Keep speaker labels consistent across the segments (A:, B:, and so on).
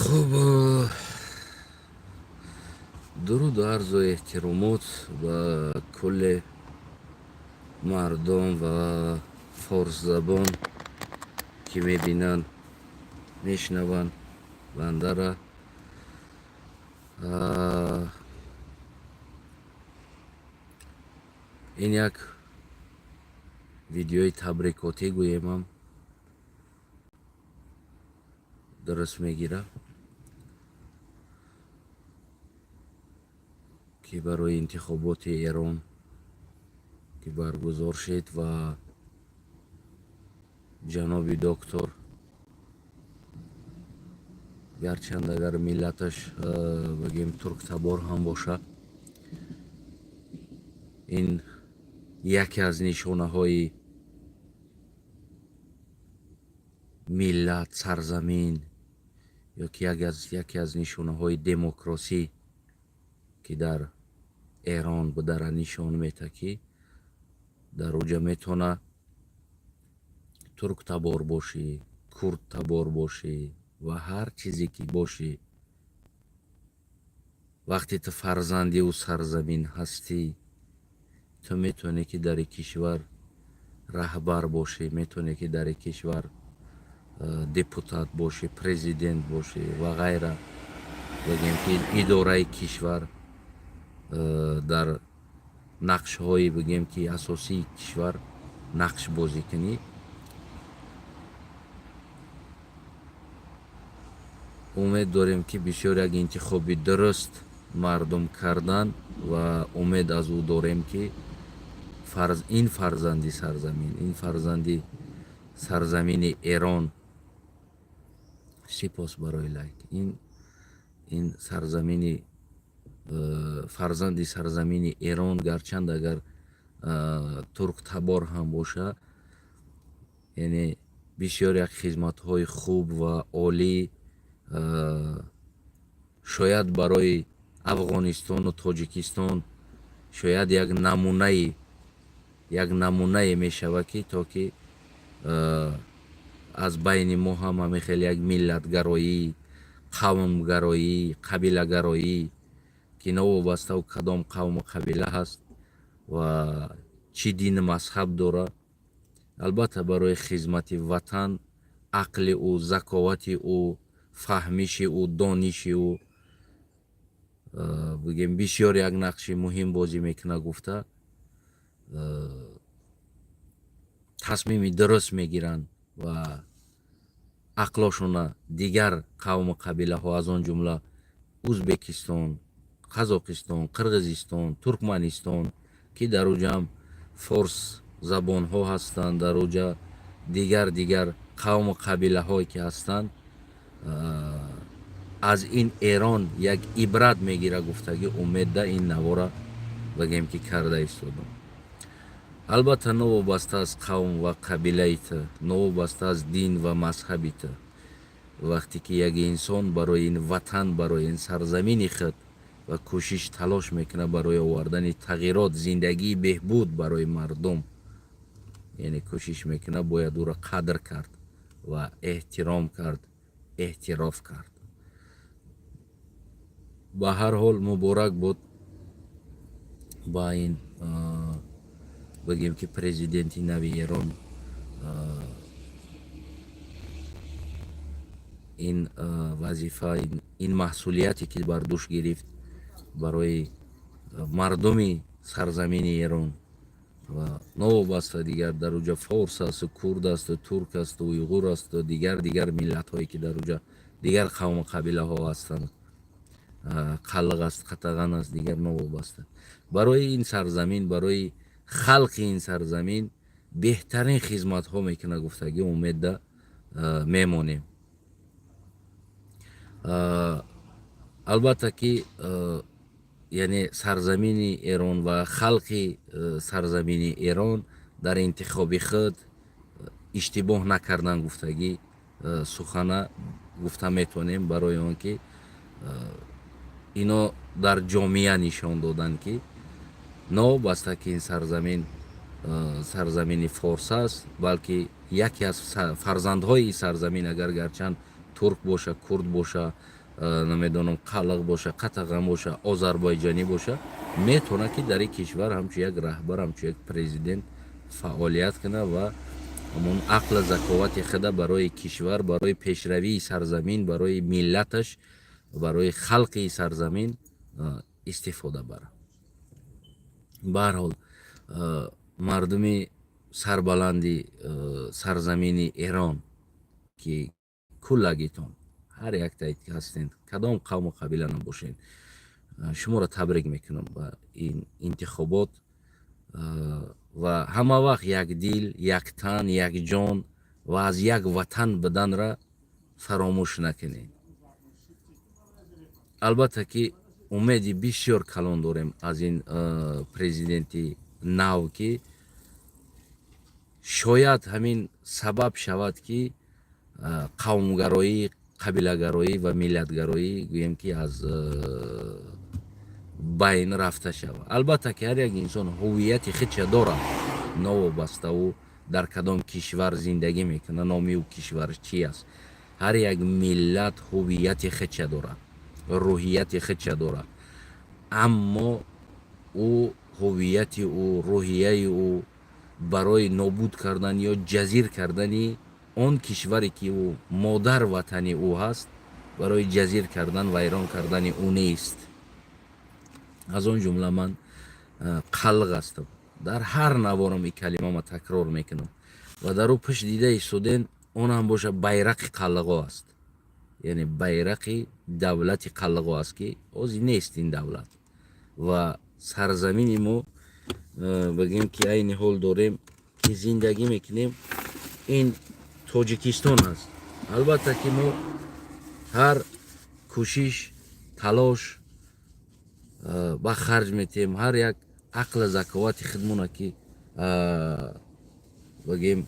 A: Хуб, дуруду арзу эҳтиромот ба кулли мардум ва форсзабон, ки мебинанд, мешунаванд бандара. Ин як видеои табрикотӣ гӯемам, дуруст мегирад, ки барои интихоботи Эрон, ки баргузор шид ва ҷаноби доктор, гарчанд агар миллаташ, бигем, турктабор ҳам бошад, ин яке аз нишонаҳои миллат, сарзамин ё ки яке аз нишонаҳои демокросӣ, ки дар Эрон будара нишон метаҳад, ки дар уҷа метавона турктабор бошӣ, курдтабор бошӣ ва ҳар чизе ки бошӣ, вақте ту фарзанди ӯ сарзамин ҳастӣ, ту метавонӣ, ки дар кишвар раҳбар бошӣ, метавонӣ, ки дар кишвар депутат бошӣ, президент бошӣ ва ғайра. Бигем, ки идораи кишвар, дар нақшҳои, бигем, ки асосии кишвар нақш бозӣ кунӣ. Умед дорем, ки бисёр як интихоби дуруст мардум кардан ва умед аз ӯ дорем, ки ин фарзанди сарзамин, ин фарзанди сарзамини Эрон, сипос барои лайк, ин сарзамини фарзанди сарзамини Эрон, гарчанд агар турктабор ҳам боша, яъне бисёр як хизматҳои хуб ва олӣ, шояд барои Афғонистону Тоҷикистон шояд як намунае мешавад, ки то ки аз байни мо ҳам ҳамин хел як миллатгароӣ, қавмгароӣ, қабилагароӣ, ки новобаста кадом қавму қабила ҳаст ва чӣ дину мазҳаб дорад, албатта барои хизмати ватан ақли ӯ, заковати ӯ, фаҳмиши ӯ, дониши ӯ, бигем, бисёр як нақши муҳим бозӣ мекунад гуфта, тасмими дуруст мегиранд ва ақлошона дигар қавму қабилаҳо, аз он ҷумла Ӯзбекистон, Қазоқистон, Қирғизистон, Туркманистон, ки дар уҷа ҳам форс забонҳо ҳастанд, дар уҷа дигар қавму қабилаҳое ки ҳастанд, аз ин Эрон як ибрат мегира гуфтагӣ умедда ин навора, бигем, ки карда истодам. Албатта, новобаста аз қавм ва қабилаи ту, новобаста аз дин ва мазҳаби ту, вақте ки як инсон барои ин ватан, барои ин сарзамини худ ва кӯшиш, талош мекунад барои овардани тағйирот, зиндагии беҳбуд барои мардум, яъне кӯшиш мекунад, бояд ӯро қадр кард ва эҳтиром кард, эътироф кард. Ба ҳар ҳол, муборак буд ба ин, бигем, ки президенти нави Эрон. Ин вазифа, ин маҳсулияте, ки бар дӯш гирифт барои мардуми сарзамини Эрон ва новобаста дигар дар уҷа форс асту курд асту турк асту уйғур асту дигар миллатҳое, ки дар уҷа дигар қавму қабилаҳо ҳастанд, қалғ аст, қатаған аст, дигар новобаста, барои ин сарзамин, барои халқи ин сарзамин беҳтарин хизматҳо мекунад гуфтагӣ умедда мемонем. Албатта ки, яъне сарзамини Эрон ва халқи сарзамини Эрон дар интихоби худ иштибоҳ накардан гуфтагӣ сухана гуфта метавонем, барои он ки ино дар ҷомеа нишон доданд, ки новобаста ки ин сарзамин сарзамини форс аст, балки яке аз фарзандҳои ин сарзамин, агар гарчанд турк боша, курд боша. Намедонам, қалиқ боша, қатаған боша, озарбойҷонӣ боша, метавонад, ки дар ин кишвар ҳамчун як раҳбар, ҳамчун як президент фаъолият кунад ва ҳамон ақлу заковати худа барои кишвар, барои пешравии сарзамин, барои миллаташ, барои халқи сарзамин истифода барад. Баҳарҳол, мардуми сарбаланди сарзамини Эрон, ки куллагитон ҳар яктае ки ҳастед, кадом қавму қабила набошед, шуморо табрик мекунам ба ин интихобот ва ҳама вақт як дил, як тан, як ҷон ва аз як ватан буданра фаромӯш накунед. Албатта ки умеди бисёр калон дорем аз ин президенти нав, ки шояд ҳамин сабаб шавад, ки қавмгароӣ, қабилагароӣ ва миллатгароӣ, гӯем ки, аз байн рафта шавад. Албатта ки ҳар як инсон ҳуввияти худша дорад, новобаста ӯ дар кадом кишвар зиндагӣ мекунад, номи ӯ кишвар чи аст. Ҳар як миллат ҳуввияти худша дорад, рӯҳияти худша дорад, аммо ӯ, ҳуввияти ӯ, рӯҳияи ӯ барои нобуд кардан ё ҷазир кардани он кишваре, ки ӯ модар ватани ӯ ҳаст, барои ҷазир кардан, вайрон кардани ӯ нест. Аз он ҷумла ман қалиқ ҳастам. Дар ҳар наворам ин калимама такрор мекунам ва дар ӯ пушт дида истоден, он ҳам боша, байрақи қалиғо аст, яъне байрақи давлати қалиғо аст, ки ҳозир нест ин давлат. Ва сарзамини мо, бигем ки айни ҳол дорем, ки зиндагӣ мекунем, ин Тоҷикистон аст. Албатта ки мо ҳар кӯшиш, талош ба харҷ метиҳем, ҳар як ақлу заковати худмона, ки бигем,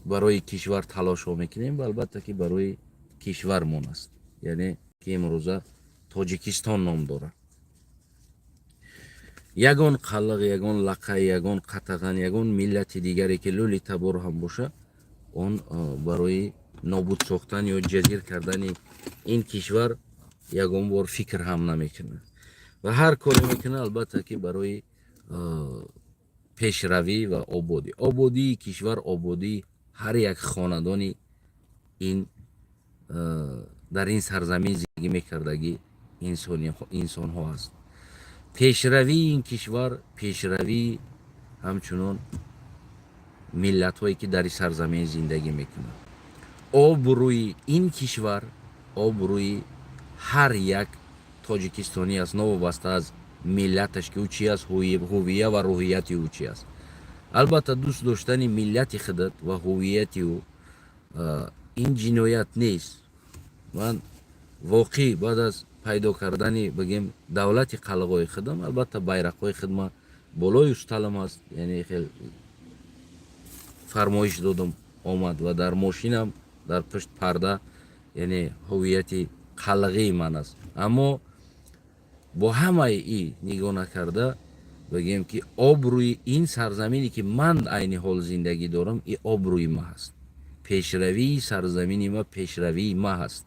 A: барои кишвар талошҳо мекунем ва албатта ки барои кишвармон аст, яъне ки имрӯза Тоҷикистон ном дорад. Ягон қалиқ, ягон лақай, ягон қатаған, ягон миллати дигаре, ки лули табор ҳам боша, он барои нобуд сохтан ё ҷазир кардани ин кишвар ягон бор фикр ҳам намекунад ва ҳар коре мекунад, албатта ки барои пешравӣ ва ободӣ, ободии кишвар, ободии ҳар як хонадони ин дар ин сарзамин зиндагӣ мекардагӣ инсонҳо аст. Пешравии ин кишвар пешравии ҳамчунон миллатҳое, ки дар ин сарзамин зиндагӣ мекунанд, обрӯи ин кишвар обрӯи ҳар як тоҷикистонӣ аст, новобаста аз миллаташ, ки ӯ чи аст, ҳувия ва рӯҳияти ӯ чи аст. Албатта, дӯст доштани миллати худат ва ҳувияти ӯ ин ҷиноят нест. Ман воқеъ баъд аз пайдо кардани, бигем, давлати қалиғои худам, албатта, байрақҳои худма болои усталам аст, яъне хел фармоиш додам, омад ва дар мошинам дар пушт парда, яъне ҳувияти қалиғии ман аст. Аммо бо ҳамаи и нигоҳ накарда, бигем ки обрӯи ин сарзамине, ки ман айни ҳол зиндагӣ дорам, и обрӯи ма ҳаст, пешравии сарзамини ма пешравии ма ҳаст.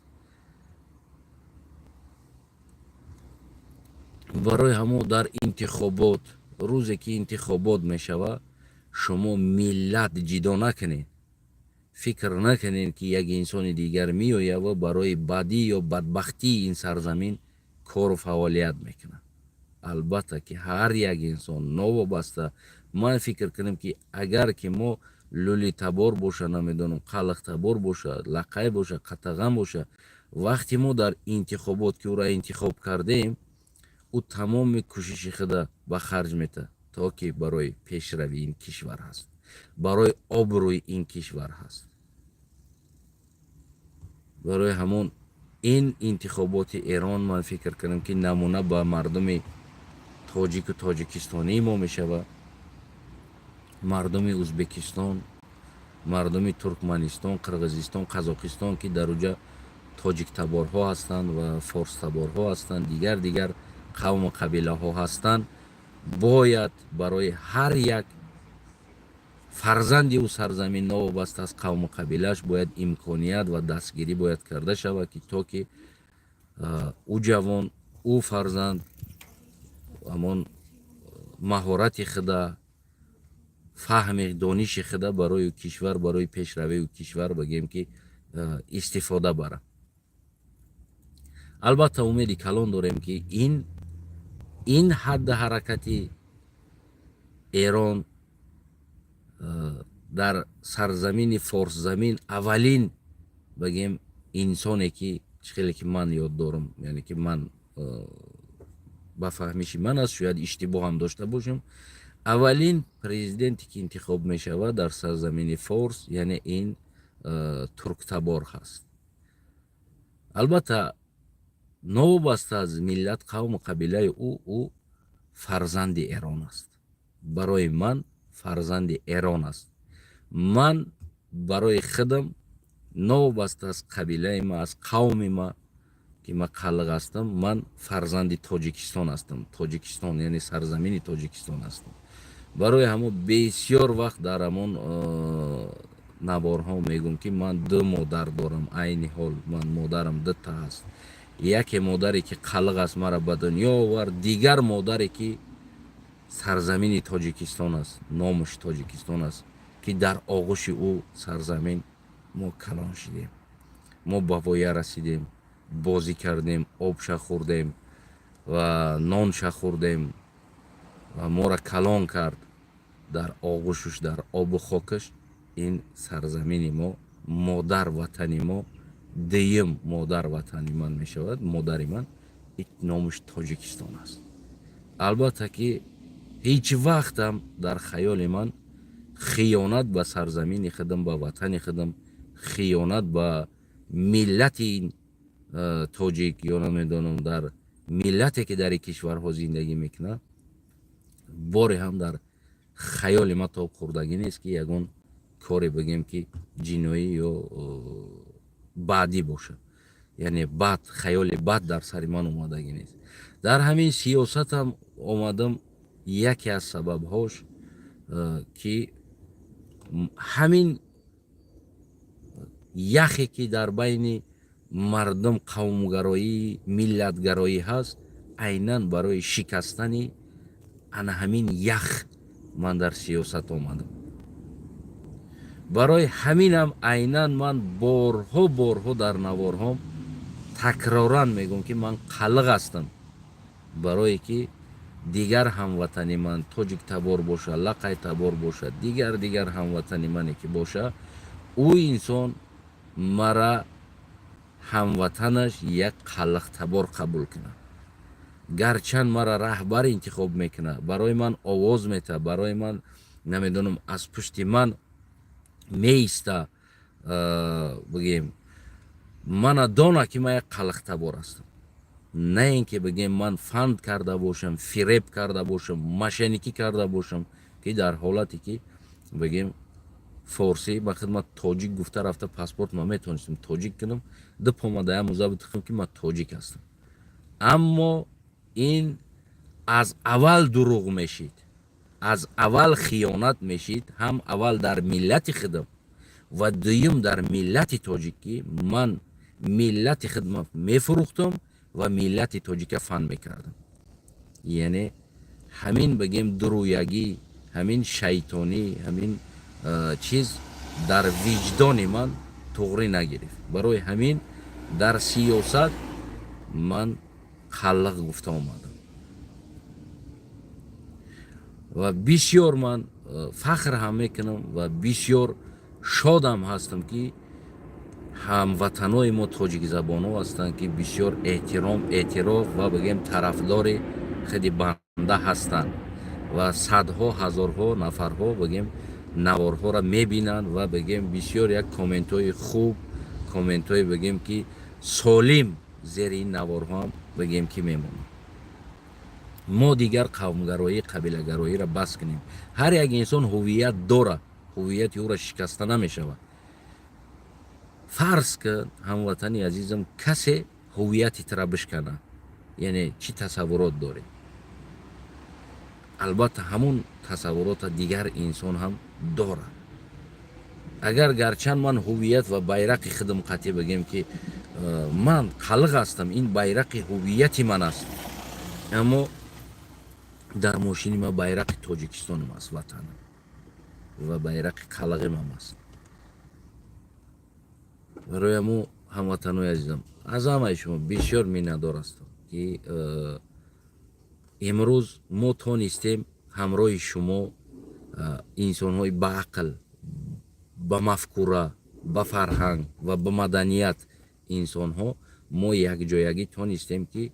A: Барои ҳамо дар интихобот, рӯзе ки интихобот мешавад, шумо миллат ҷидо накунед, фикр накунед, ки як инсони дигар меояд ва барои бадӣ ё бадбахтии ин сарзамин кору фаъолият мекунад. Албатта ки ҳар як инсон новобаста, ман фикр кунем, ки агар ки мо лӯлитабор боша, намедонам, қалиқтабор боша, лақай боша, қатаған боша, вақте мо дар интихобот ки ӯро интихоб кардем, ӯ тамоми кӯшиши худа ба харҷ метаҳад, то ки барои пешравии ин кишвар ҳаст, барои обрӯи ин кишвар ҳаст. Барои ҳамон ин интихоботи Эрон, ман фикр кунам, ки намуна ба мардуми тоҷику тоҷикистонии мо мешавад, мардуми Ӯзбекистон, мардуми Туркманистон, Қирғизистон, Қазоқистон, ки дар уҷа тоҷиктаборҳо ҳастанд ва форстаборҳо ҳастанд, дигар дигар қавму қабилаҳо ҳастанд. Бояд барои ҳар як фарзанди ӯ сарзамин, новобаста аз қавму қабилааш, бояд имконият ва дастгирӣ бояд карда шавад, ки то ки Ӯ ҷавон, ӯ фарзанд ҳамон маҳорати худа, фаҳми, дониши худа барои кишвар, барои пешравии кишвар, бигем ки, истифода барад. Албатта, умеди калон дорем, ки ин ҳадди ҳаракати Эрон дар сарзамини Форсзамин аввалин, бигем, инсоне ки чӣ хеле ки ман ёд дорам, яъне ки ман ба фаҳмиши ман аст, шояд иштибоҳам дошта бошам, аввалин президенте ки интихоб мешавад дар сарзамини Форс, яъне ин турктабор ҳаст. Албатта, новобаста аз миллат, қавму қабилаи ӯ, ӯ фарзанди Эрон аст. Барои ман фарзанди Эрон аст. Ман барои худам, новобаста аз қабилаи ма, аз қавми ма, ки ман қалиқ ҳастам, ман фарзанди Тоҷикистон ҳастам. Тоҷикистон, яъне сарзамини Тоҷикистон ҳастам. Барои ҳамо бисёр вақт дар ҳамон наворҳо мегӯм, ки ман ду модар дорам. Айни ҳол ман модарам дута ҳаст: яке модаре ки қалиқ аст, маро ба дунё овард, дигар модаре ки сарзамини Тоҷикистон аст, номаш Тоҷикистон аст, ки дар оғӯши ӯ сарзамин мо калон шидем, мо ба воя расидем, бозӣ кардем, обша хӯрдем ва нонша хӯрдем ва моро калон кард дар оғӯшуш, дар обу хокаш. Ин сарзамини мо, модар ватани мо, дуюм модар ватани ман мешавад, модари ман номаш Тоҷикистон аст. Албатта ки ҳеҷ вақтам дар хаёли ман хиёнат ба сарзамини худам, ба ватани худам, хиёнат ба миллати тоҷик ё намедонам, дар миллате ки дар ин кишварҳо зиндагӣ мекунад, боре ҳам дар хаёли ман тоб хӯрдагӣ нест, ки ягон коре, бигем ки, ҷиноӣ ё баъдӣ бошад. Яъне бад, хаёли бад дар сари ман омадагӣ нест. Дар ҳамин сиёсатам омадам, яке аз сабабҳош ки ҳамин яхе ки дар байни мардум қавмгароӣ, миллатгароӣ ҳаст, айнан барои шикастани ана ҳамин ях ман дар сиёсат омадам. Барои ҳаминам айнан ман борҳо, борҳо дар наворҳом такроран мегӯм, ки ман қалиқ ҳастам, барое ки дигар ҳамватани ман, тоҷиктабор боша, лақайтабор боша, дигар дигар ҳамватани мане ки боша, ӯ инсон мара ҳамватанаш як қалиқтабор қабул кунад. Гарчанд мара раҳбар интихоб мекунад, барои ман овоз метаҳад, барои ман, намедонам, аз пушти ман меиста, бигем, мана дона, ки ман як қалиқтабор ҳастам. На ин ки, бигем, ман фанд карда бошам, фиреб карда бошам, мошенникӣ карда бошам, ки дар ҳолате ки, бигем, форсӣ ба хидмат тоҷик гуфта рафта, паспорт ман метавонистам тоҷик кунам, ду пома да муза битихам, ки ман тоҷик ҳастам. Аммо ин аз аввал дурӯғ мешид, аз аввал хиёнат мешид, ҳам аввал дар миллати худам ва дуюм дар миллати тоҷикӣ. Ман миллати худма мефурӯхтам ва миллати тоҷика фан мекардам. Яъне ҳамин, бигем, дурӯягӣ, ҳамин шайтонӣ, ҳамин чиз дар виҷдони ман туғрӣ нагирифт. Барои ҳамин дар сиёсат ман қаллиқ гуфта омадам. Ва бисёр ман фахр ҳам мекунам ва бисёр шодам ҳастам, ки ҳамватанои мо тоҷикзабонҳо ҳастанд, ки бисёр эҳтиром, эътироф ва, бигем, тарафдори худи банда ҳастанд ва садҳо, ҳазорҳо нафарҳо, бигем, наворҳоро мебинанд ва, бигем, бисёр як комментҳои хуб, комментҳои, бигем ки, солим зери ин наворҳоам, бигем ки, мемонанд. Мо дигар қавмгароӣ, қабилагароиро бас кунем. Ҳар як инсон ҳувият дорад, ҳувияти ӯро шикаста намешавад. Фарз кун, ҳамватани азизам, касе ҳувияти тура бишканад, яъне чӣ тасаввурот дорӣ? Албатта, ҳамун тасаввурота дигар инсон ҳам дорад. Агар гарчанд ман ҳувият ва байрақи худам қатъӣ, бигем ки, Ман қалиқ ҳастам, ин байрақи ҳуввияти ман аст, аммо дар мошини ман байрақи Тоҷикистонам аст, ватанам, ва байрақи қалиғимам аст. Барои ҳамо, ҳамватанои азизам, аз ҳамаи шумо бисёр миннатдор ҳастам, ки имрӯз мо тонистем ҳамроҳи шумо, инсонҳои баақл, ба мафкура, ба фарҳанг ва ба маданият инсонҳо, мо якҷоягӣ тонистем, ки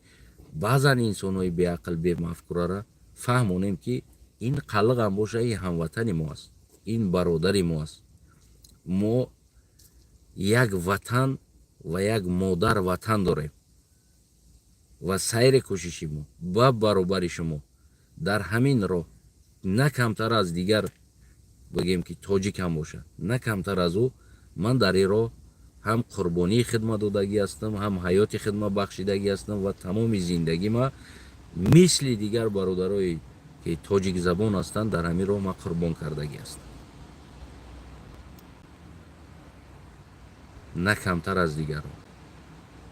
A: баъзан инсонҳои беақл, бемафкурара фаҳмонем, ки ин қалиқам боша, ин ҳамватани мо аст, ин бародари мо аст. Мо як ватан ва як модар ватан дорем ва сайри кӯшиши мо ба баробари шумо дар ҳамин роҳ, на камтар аз дигар, бигем, ки тоҷикам бошад, на камтар аз ӯ, ман дар ин роҳ ҳам қурбонии хидмат додагӣ ҳастам, ҳам ҳаёти хидмат бахшидагӣ ҳастам ва тамоми зиндагима мисли дигар бародарое ки тоҷикзабон ҳастанд, дар ҳамин роҳ ман қурбон кардагӣ ҳастам, на камтар аз дигарон.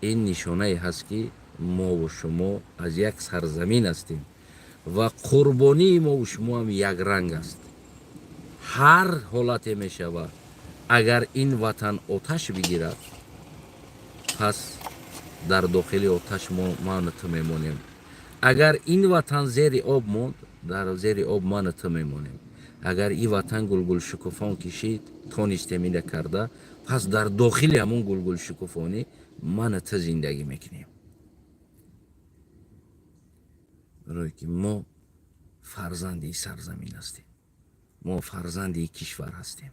A: Ин нишонае ҳаст, ки мову шумо аз як сарзамин ҳастем ва қурбонии мову шумо ҳам якранг аст. Ҳар ҳолате мешавад, агар ин ватан оташ бигирад, пас дар дохили оташ мо ману ту мемонем. Агар ин ватан зери об монд, дар зери об ману ту мемонем. Агар ин ватан гулгулшукуфон кишид, тонистем ина карда, пас дар дохили ҳамон гулгулшукуфонӣ ману ту зиндагӣ мекунем, барое ки мо фарзанди сарзамин ҳастем, мо фарзанди кишвар ҳастем.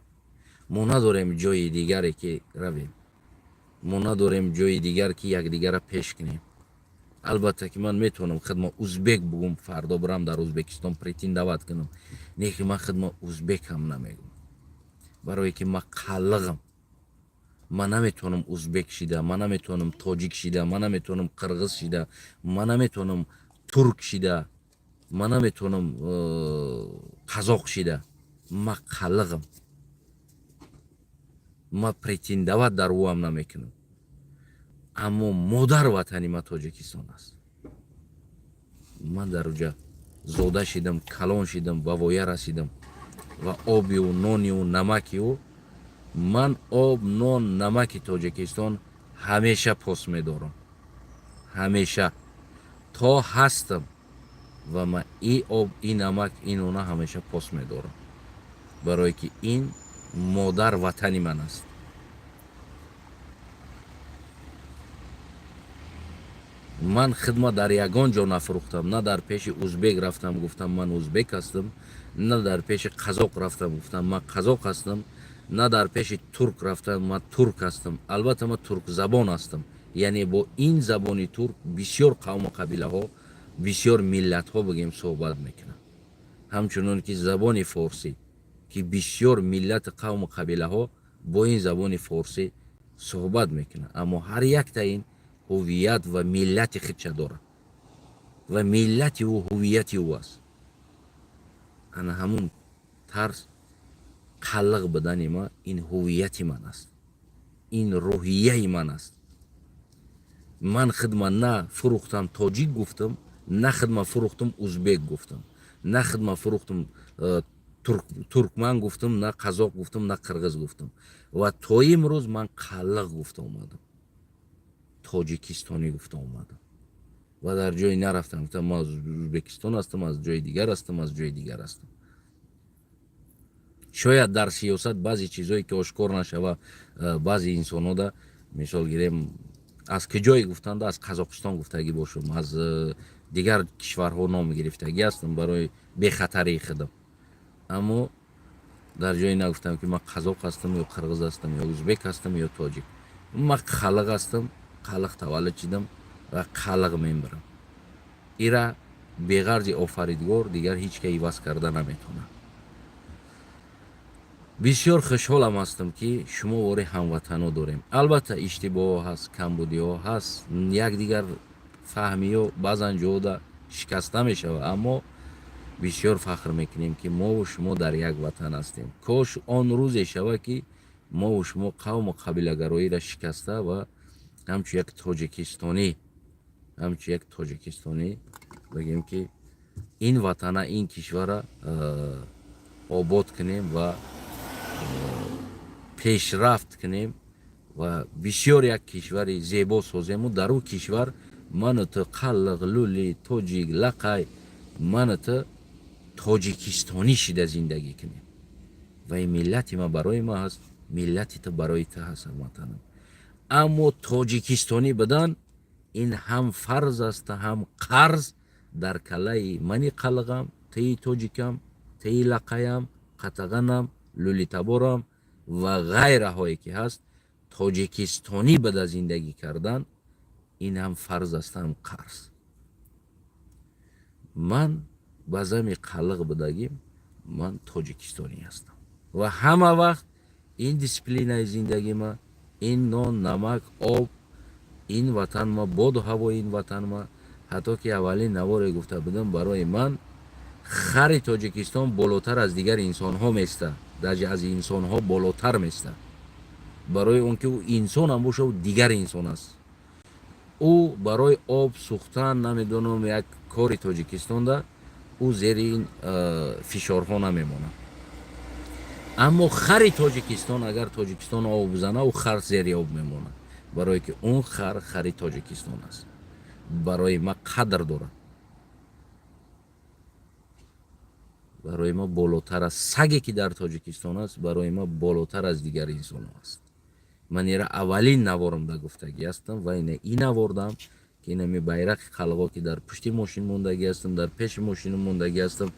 A: Мо надорем ҷои дигаре, ки равем, мо надорем ҷои дигар, ки якдигарра пеш кунем. Албатта, ки ман метавонам хидма узбек бугум, фардо бирам дар Узбекистон претендовать кунам, не ки ман хидма узбекам намегум, барое ки ман қалиғам. Ман наметавонам узбек шида, ман наметавонам тоҷик шида, ман наметавонам қирғиз шида, ман наметавонам турк шида, ман наметавонам қазоқ шида. Ман қалиғам, ман претендовать дар ӯам намекунам, аммо модар ватани ман Тоҷикистон аст. Ман дар уҷа зода шидам, калон шидам, ба воя расидам ва обиу нониу намаки ӯ, ман об, нон, намаки Тоҷикистон ҳамеша пос медорам, ҳамеша то ҳастам, ва ман и об, и намак, и нона ҳамеша пос медорам, барое ки ин модар ватани ман аст. Ман хидма дар ягон ҷо нафурӯхтам. На дар пеши узбек рафтам, гуфтам, ман узбек ҳастам, на дар пеши қазоқ рафтам, гуфтам, ман қазоқ ҳастам, на дар пеши турк рафтам, ман турк ҳастам. Албатта, ман туркзабон ҳастам, яъне бо ин забони турк бисёр қавму қабилаҳо, бисёр миллатҳо, бигем, суҳбат мекунанд, ҳамчунон ки забони форсӣ, ки бисёр миллати қавму қабилаҳо бо ин забони форсӣ суҳбат мекунанд, аммо ҳар якта ин ҳувият ва миллати худша дорад ва миллати ӯ ҳувияти ӯ аст. Ана ҳамун тарз қалиқ будани ман ин ҳувияти ман аст, ин рӯҳияи ман аст. Ман хидма на фурӯхтам тоҷик гуфтам, на хидма фурӯхтам узбек гуфтам, на хидма фурӯхтам туркман гуфтам, на қазоқ гуфтам, на қирғиз гуфтам ва то имрӯз ман қалиқ гуфта омадам, тоҷикистонӣ гуфта омадам ва дар ҷое нарафтам, гуфтам, ман аз Ӯзбекистон ҳастам, аз ҷои дигар ҳастам, аз ҷои дигар ҳастам. Шояд дар сиёсат баъзе чизое ки ошкор нашава, баъзе инсонҳода, мисол гирем, аз куҷое гуфтанда, аз Қазоқистон гуфтагӣ бошум, аз дигар кишварҳо ном гирифтагӣ ҳастам барои бехатарии худам, аммо дар ҷое нагуфтам, ки ман қазоқ ҳастам ё қирғиз ҳастам ё узбек ҳастам ё тоҷик. Ман қалиқ ҳастам, қалиқ таваллуд шидам ва қалиқ мемирам. Ира беғарзи офаридгор дигар ҳеҷ ка иваз карда наметавонад. Бисёр хушҳолам ҳастам, ки шумо вори ҳамватано дорем. Албатта, иштибоҳҳо ҳаст, камбудиҳо ҳаст, якдигар фаҳмиё баъзан ҷода шикаста мешавад, аммо бисёр фахр мекунем, ки мову шумо дар як ватан ҳастем. Кош он рӯзе шавад, ки мову шумо қавму қабилагароиро шикаста ва Ҳамчун як тоҷикистонӣ, ҳамчун як тоҷикистонӣ бигем, ки ин ватана, ин кишвара обод кунем ва пешрафт кунем ва бисёр як кишвари зебо созему. Дар ӯ кишвар ману ту, қаллиқ, лули, тоҷик, лақай, ману ту тоҷикистонӣ шида зиндагӣ кунем. Ва ин миллати ма барои ма ҳаст, миллати ту барои ту ҳаст, ҳамватанам. Аммо тоҷикистонӣ будан ин ҳам фарз аст, ҳам қарз дар каллаи мани қалғам, тии тоҷикам, тии лақаям, қатағанам, лулитаборам ва ғайраҳое ки ҳаст. Тоҷикистонӣ буда зиндагӣ кардан ин ҳам фарз аст, ҳам қарз. Ман ба зами қалиқ будагим, ман тоҷикистонӣ ҳастам ва ҳама вақт ин дисциплинаи зиндагима, ин нон, намак, об, ин ватанма, боду ҳавои ин ватанма. Ҳатто ки аввалин наворе гуфта будам, барои ман хари Тоҷикистон болотар аз дигар инсонҳо места, даже аз инсонҳо болотар места, барои он ки ӯ инсонам боша, ӯ дигар инсон аст. Ӯ барои об сӯхтан, намедонам, як кори Тоҷикистонда ӯ зери ин фишорҳо намемонад. Аммо хари Тоҷикистон агар Тоҷикистон об бизана, ӯ хар зери об мемонад, барое ки он хар хари Тоҷикистон аст, барои ма қадр дорад, барои ма болотар аз саге ки дар Тоҷикистон аст, барои ма болотар аз дигар инсонҳо аст. Ман ира аввалин наворамда гуфтагӣ ҳастам ва ина ин навордам, ки инами байрақи қалғо, ки дар пушти мошин мондагӣ ҳастам, дар пеши мошин мондагӣ ҳастам,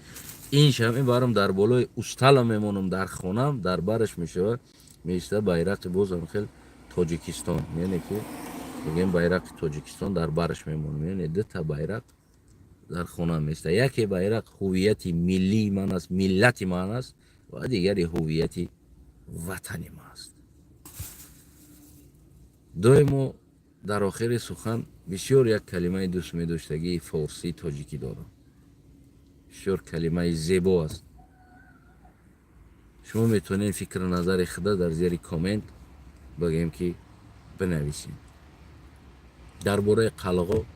A: ин шаб мебарам, дар болои устала мемонам, дар хонам дар бараш мешавад, меиста байрақи бозам хел Тоҷикистон, яъне ки мегӯем, байрақи Тоҷикистон дар бараш мемонам. Яъне дута байрақ дар хонам места: яке байрақ ҳуввияти миллии ман аст, миллати ман аст, ва дигари ҳуввияти ватани ман аст. Доимо дар охири сухан бисёр як калимаи дӯст медоштагии форсии тоҷикӣ дорам, бисёр калимаи зебо аст. Шумо метавонед фикру назари худа дар зери коммент бигӯем, ки бинависем дар бораи қалғо.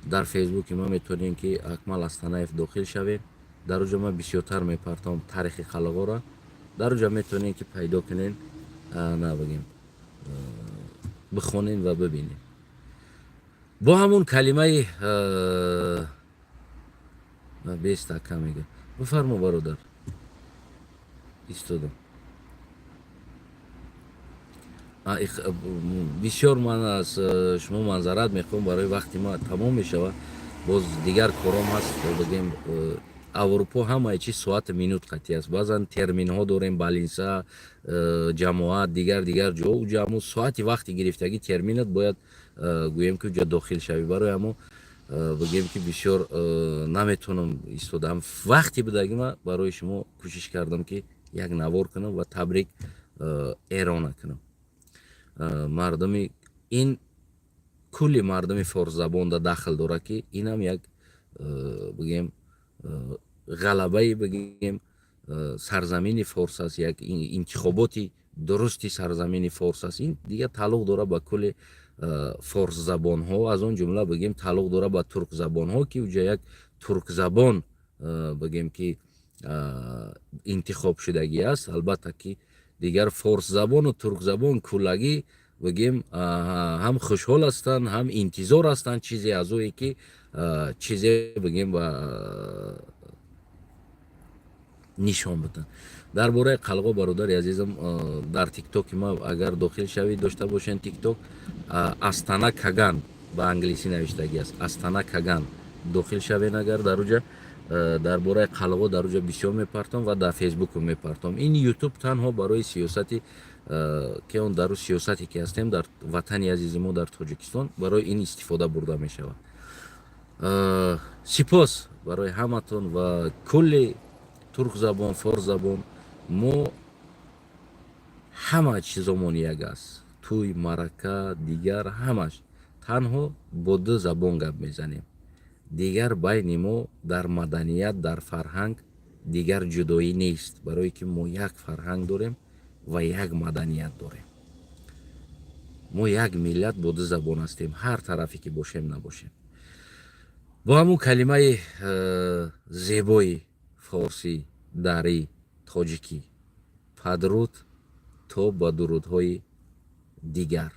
A: Дар Фейсбуки ма метавонем, ки Акмал Астанаев дохил шавем, дар оҷо ман бисёртар мепартом таърихи қалғоро. Дар оҷо метавонем, ки пайдо кунем, на бигем, бихонем ва бибинем. Бо ҳамун калимаи бестака мега. Бифармо, бародар, истодам. Бисёр ман аз шумо манзарат мехоҳам, барои вақти ма тамом мешавад, боз дигар кором ҳаст. Бигем, Аврупо ҳамаи чиз соату минут қатъӣ аст. Баъзан терминҳо дорем, балинса, ҷамоат, дигар дигар ҷо, уҷа ҳамун соати вақти гирифтагӣ терминат бояд, гӯем, ки уҷа дохил шавӣ. Барои ҳамо, бигем, ки бисёр наметавонам истодам. Вақти будагима барои шумо кӯшиш кардам, ки як навор кунам ва табрик эрона кунам мардуми ин, кулли мардуми форсзабонда дахл дорад, ки инам як, бигем, ғалабаи, бигем, сарзамини форс аст, як интихоботи дурусти сарзамини форс аст. Ин дигар тааллуқ дорад ба кулли форсзабонҳо, аз он ҷумла, бигем, тааллуқ дорад ба туркзабонҳо, ки уҷа як туркзабон, бигем, ки интихоб шудагӣ аст. Албатта, ки дигар форсзабону туркзабон куллагӣ, бигем, ҳам хушҳол ҳастанд, ҳам интизор ҳастанд чизе аз ое, ки чизе, бигем, ба нишон биданд. Дар бораи қалғо, бародари азизам, дар Тиктоки ма агар дохил шавӣ, дошта бошен Тикток, Астана Каган ба англисӣ навиштагӣ аст, Астана Каган дохил шавен агар, дар уҷа дар бораи қалғо дар уҷа бисёр мепартом ва дар Фейсбуку мепартом. Ин Ютуб танҳо барои сиёсати, ки он дар сиёсате ки ҳастем дар ватани азизи мо, дар Тоҷикистон, барои ин истифода бурда мешавад. Сипос барои ҳаматон ва кулли туркзабон, форсзабон. Мо ҳама чизомон як аст: тӯй, маърака, дигар ҳамаш. Танҳо бо ду забон гап мезанем, дигар байни мо дар маданият, дар фарҳанг дигар ҷудоӣ нест, барое ки мо як фарҳанг дорем ва як маданият дорем. Мо як миллат бо ду забон ҳастем, ҳар тарафе ки бошем, набошем. Бо ҳамун калимаи зебои форсӣ, дарӣ, тоҷикӣ, падруд, то ба дурудҳои дигар.